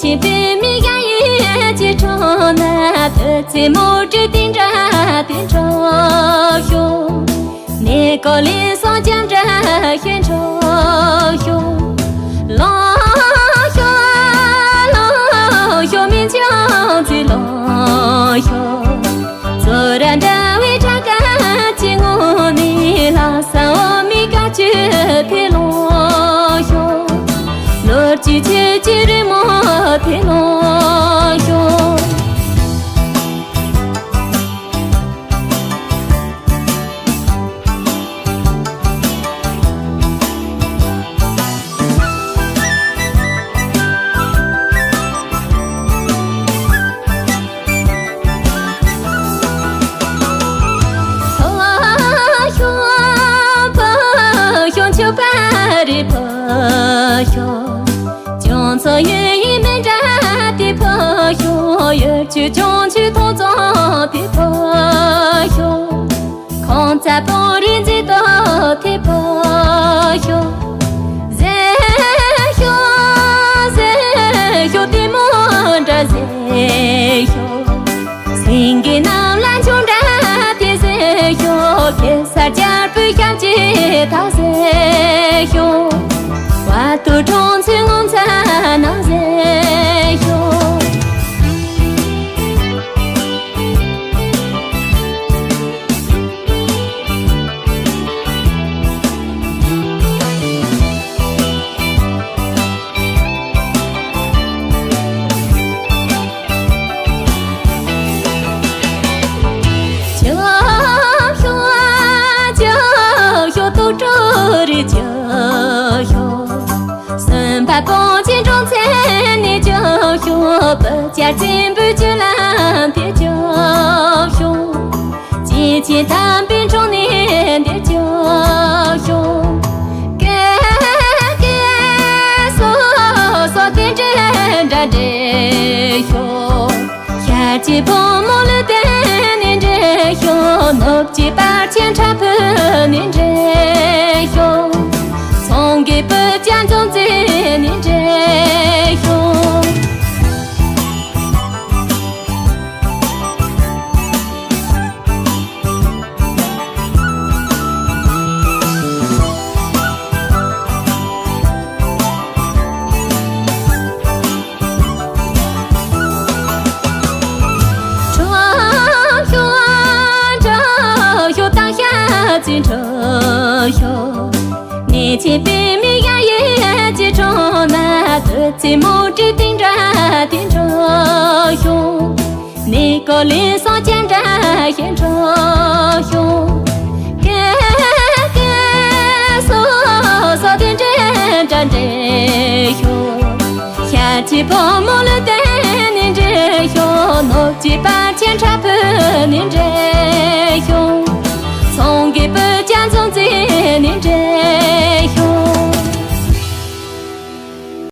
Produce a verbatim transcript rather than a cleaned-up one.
ཆེན་པོའི་མིག་ཡ་ཡི་ཅི་ཁྲོ་ན་དུ་ཚེ་མོ་དྲི་དེ་འདྲ་དེ་འདྲ་ཤོ། ནེ་ཀོ་ལི་སོང་ཀྱང་འདྲ་ཤེས་འཕྲོ་ཤོ། ལོ་ཤོ་ལོ་ཤོ་མི་ཅང་ཚི་ལོ་ཤོ། ཚོ་ར་འདྲ་བའི་ཁྲ་ཀ་ཅི་ངོ་ནི་ལ་ས་འོ་མི་ཀ་ཅི་ཕི་ལོ་ཤོ། ལོར་ཅི་ཆེ་ཅི་རི་མོ་ཐི་ལོ་ཤོ། ལྷོ་ཤོ་བོད་ཤོ་མཆོད་པ་རི་བོད་ཤོ། ཅུང་ཚོ་ཡོད་ཡིན་མིན་འདྲ་དེ་བོད་ཤོ། ཡོད་ཆུ་ཅུང་ཆུ་ཐོང་ཚོ་དེ་བོད་ཤོ། ཁོང་རྩ་པོ་རི་འཛི་ཏོ་དེ་བོད་ཤོ། ཟེ་ཤོ་ཟེ་ཤོ་དེ་མོ་འདྲ་ཟེ་ཤོ། སེང་གེ་ནམ་ལ་འབྱུང་འདྲ་དེ་ཟེ་ཤོ། གེ་སར་རྒྱལ་པོའི་ཞབས་ཀྱི་ཐག་ཟེ་ཤོ། བ་ཏུ་གྲོང་ཚོའི་ངོ་མཚར་རྣམས་ཟེ་ཤོ། ཇོ་ཤོ་ཇོ་ཤོ་ཏོག་ཀྲོ་རི་ཇོ་ཤོ། སེམས་པ་ཀོང་ཆེན་གྲོང་ཚན་ནས་ཇོ་ཤོ། བུ་བཅར་བཙན་པོའི་ཇོ་ལམ་དེ་ཇོ་ཤོ། ཅི་ཅི་དམ་པའི་འཁྲུངས་ནས་འདིར་ཇོ་ཤོ། ཀེ་ཀེ་སོ་སོ་དེ་འདྲེ་འདྲ་འདྲེ་ཤོ། ཤར་གྱི་བུ་མོ་ལུས་དེ་ནི་འདྲེ་ཤོ། ནུབ་ཀྱི་པར་ཆེན་ཁྲ་ཕུ་ནི་འདྲེ་ཤོ། སོང་གི་བུ་ཅན་ཙོང་ཙེ་ནི་འདྲེ་ཤོ། ཁྲོམ་ཤོ་འགྲོ་ཤོ་བཏང་ཤ་ཚིག་འགྲོ་ཤོ། ནེ་ཆེན་པའི་མིག་ཡ་ཡེ་ཅི་ཁྲོ་ན་དུ་ཚི་མོ་ཀྲི་ཏིང་འདྲ་ཏིང་འགྲོ་ཤོ། ནི་ཀོ་ལི་སོང་ཅན་འདྲ་ཤེས་འགྲོ་ཤོ། ཀེ་ཀེ་སོ་སོ་དེ་འདྲེ་འདྲ་འདྲེ་ཤོ། ཤ་ཆི་བུ་མོ་ལུས་དེ་ནི་འདྲེ་ཤོ། ནོ་ཅི་པ་ཆེན་ཁྲ་ཕུ་